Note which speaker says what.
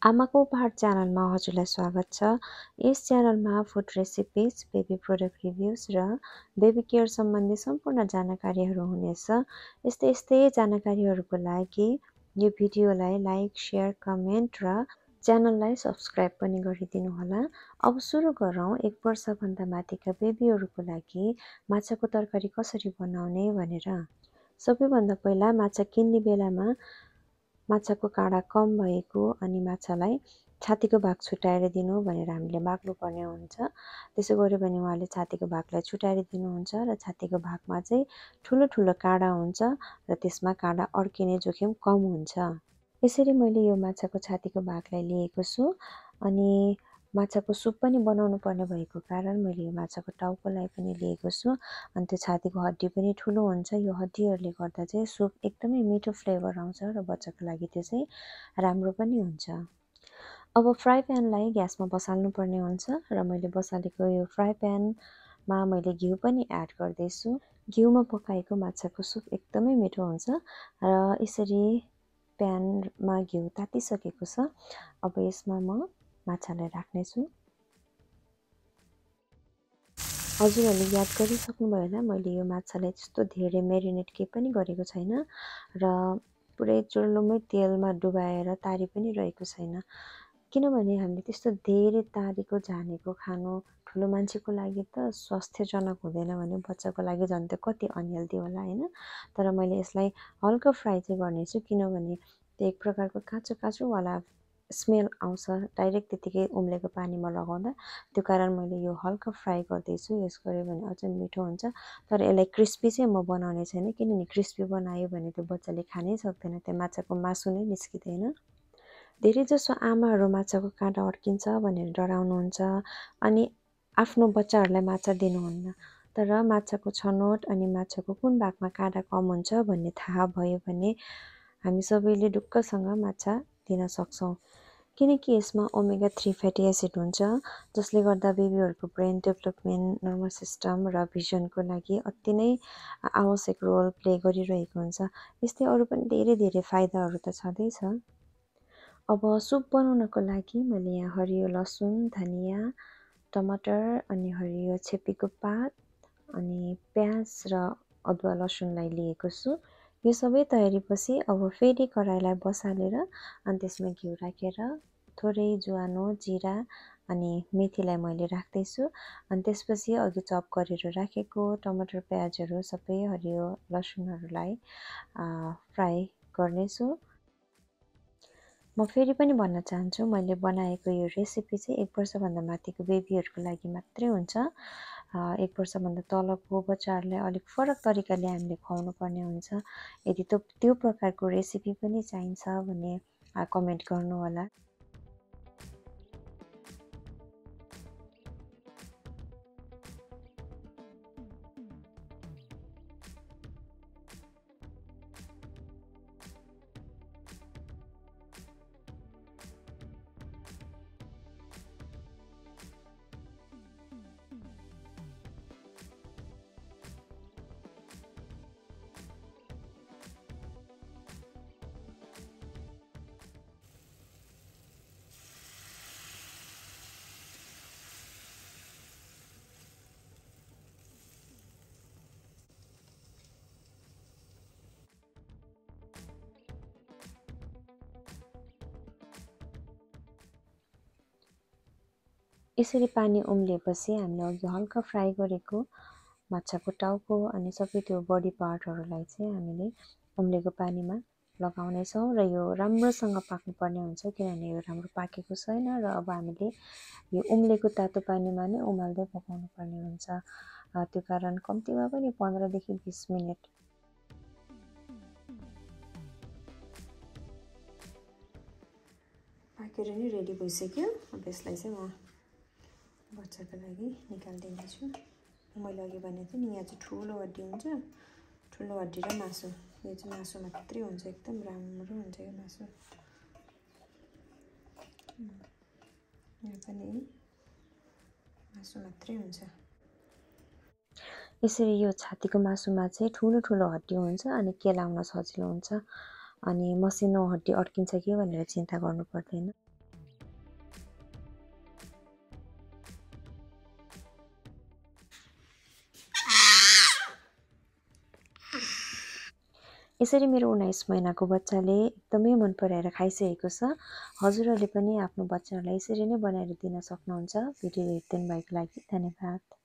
Speaker 1: आमाको उपहार च्यानलमा हजुरलाई स्वागत छ। यस च्यानलमा food recipes, baby product reviews र बेबी केयर सम्बन्धी सम्पूर्ण जानकारीहरू हुनेछ। यस्तै जानकारीहरूको लागि यो भिडियोलाई लाइक, सेयर, कमेन्ट र च्यानललाई सब्स्क्राइब पनि गरिदिनु होला। अब सुरु गरौँ। 1 वर्षभन्दा माथिका बेबीहरूको लागि माछाको तरकारी कसरी बनाउने भनेर। सबैभन्दा पहिला माछा किन्ने बेलामा माछाको काँडा कम भएको अनि माछालाई छातीको भाग छुट्याएर दिनु भनेर हामीले माग्नुपर्ने हुन्छ। त्यसो गर्यो भने उहाँले छातीको भागलाई छुट्याएर दिनुहुन्छ र छातीको भागमा चाहिँ ठुलो ठुलो काँडा हुन्छ र त्यसमा काँडा अड्किने जोखिम कम हुन्छ। यसरी मैले यो माछाको छातीको भागलाई लिएको छु अनि माछाको सुप पनि बनाउनु पर्ने भएको कारण मैले यो माछाको टाउकोलाई पनि लिएको छु अनि त्यो छातीको हड्डी पनि ठुलो हुन्छ। यो हड्डीहरूले गर्दा चाहिँ सुप एकदमै मिठो फ्लेभर आउँछ र बच्चाको लागि त्यो चाहिँ राम्रो पनि हुन्छ। अब फ्राई प्यानलाई ग्यासमा बसाल्नु पर्ने हुन्छ र मैले बसालेको यो फ्राई प्यानमा मैले घिउ पनि एड गर्दैछु। घिउमा पकाएको माछाको सुप एकदमै मिठो हुन्छ र यसरी प्यानमा घिउ तातिसकेको छ। अब यसमा म माछालाई राख्नेछु। हजुरहरूले याद गरिसक्नुभयो होला, मैले यो माछालाई त्यस्तो धेरै मेरिनेट केही पनि गरेको छैन र पुरै चुर्लुमै तेलमा डुबाएर तारी पनि रहेको छैन। किनभने हामीले त्यस्तो धेरै तारेको झानेको खानु ठुलो मान्छेको लागि त स्वास्थ्यजनक हुँदैन भने बच्चाको लागि झन् त्यो कति अनहेल्दी होला हैन। तर मैले यसलाई हल्का फ्राई चाहिँ गर्नेछु किनभने त्यो एक प्रकारको काँचो काँचोवाला स्मेल आउँछ डाइरेक्ट त्यतिकै उम्लेको पानीमा लगाउँदा। त्यो कारण मैले यो हल्का फ्राई गर्दैछु। यस गऱ्यो भने अझ मिठो हुन्छ। तर यसलाई क्रिस्पी चाहिँ म बनाउने छैन किनभने क्रिस्पी बनायो भने त्यो बच्चाले खानै सक्दैन, त्यो माछाको मासु नै निस्किँदैन। धेरैजसो आमाहरू माछाको काँडा अड्किन्छ भनेर डराउनुहुन्छ अनि आफ्नो बच्चाहरूलाई माछा दिनुहुन्न। तर माछाको छनोट अनि माछाको कुन भागमा काँडा कम हुन्छ भन्ने थाहा भयो भने हामी सबैले ढुक्कसँग माछा दिन सक्छौँ। किनकि यसमा ओमेगा 3 फ्याटी एसिड हुन्छ जसले गर्दा बेबीहरूको ब्रेन डेभलपमेन्ट, नर्भस सिस्टम र भिजनको लागि अति नै आवश्यक रोल प्ले गरिरहेको हुन्छ। यस्तै अरू पनि धेरै फाइदाहरू त छँदैछ। अब सुप बनाउनको लागि मैले यहाँ हरियो लसुन, धनियाँ, टमाटर अनि हरियो छेपीको पात अनि प्याज र अदुवा लसुनलाई लिएको छु। यो सबै तयारीपछि अब फेरि कराईलाई बसालेर अनि त्यसमा घिउ राखेर थोरै ज्वानो, जिरा अनि मेथीलाई मैले राख्दैछु अनि त्यसपछि अघि चप गरेर राखेको टमाटर, प्याजहरू सबै हरियो लसुनहरूलाई फ्राई गर्नेछु। म फेरि पनि भन्न चाहन्छु, मैले बनाएको यो रेसिपी चाहिँ 1 वर्षभन्दा माथिको बेबीहरूको लागि मात्रै हुन्छ। 1 वर्षभन्दा तलको बच्चाहरूलाई अलिक फरक तरिकाले हामीले खुवाउनु पर्ने हुन्छ। यदि त्यो प्रकारको रेसिपी पनि चाहिन्छ भने कमेन्ट गर्नुहोला। यसरी पानी उम्लिएपछि हामीले अघि हल्का फ्राई गरेको माछाको टाउको अनि सबै त्यो बडी पार्टहरूलाई चाहिँ हामीले उम्लेको पानीमा लगाउनेछौँ र यो राम्रोसँग पाक्नुपर्ने हुन्छ किनभने यो राम्रो पाकेको छैन र अब हामीले यो उम्लेको तातो पानीमा नै उमाल्दै पकाउनु पर्ने हुन्छ। त्यो कारण कम्तीमा पनि 15 देखि 20 मिनट पाकेर नै रेडी भइसक्यो। अब यसलाई चाहिँ म बच्चाको लागि निकालिदिनेछु। मैले अघि भनेको थिएँ नि, यहाँ चाहिँ ठुलो हड्डी हुन्छ, ठुलो हड्डी र मासु, यो चाहिँ मासु मात्रै हुन्छ, एकदम राम्रो हुन्छ यो मासु। यो पनि मासु मात्रै हुन्छ। यसरी यो छातीको मासुमा चाहिँ ठुलो हड्डी हुन्छ अनि केलाउन सजिलो हुन्छ अनि मसिनो हड्डी अड्किन्छ कि भनेर चिन्ता गर्नु पर्दैन। यसरी मेरो 19 महिनाको बच्चाले एकदमै मन पराएर खाइसकेको छ। हजुरहरूले पनि आफ्नो बच्चाहरूलाई यसरी नै बनाएर दिन सक्नुहुन्छ। भिडियो हेरिदिनु भएको लागि धन्यवाद।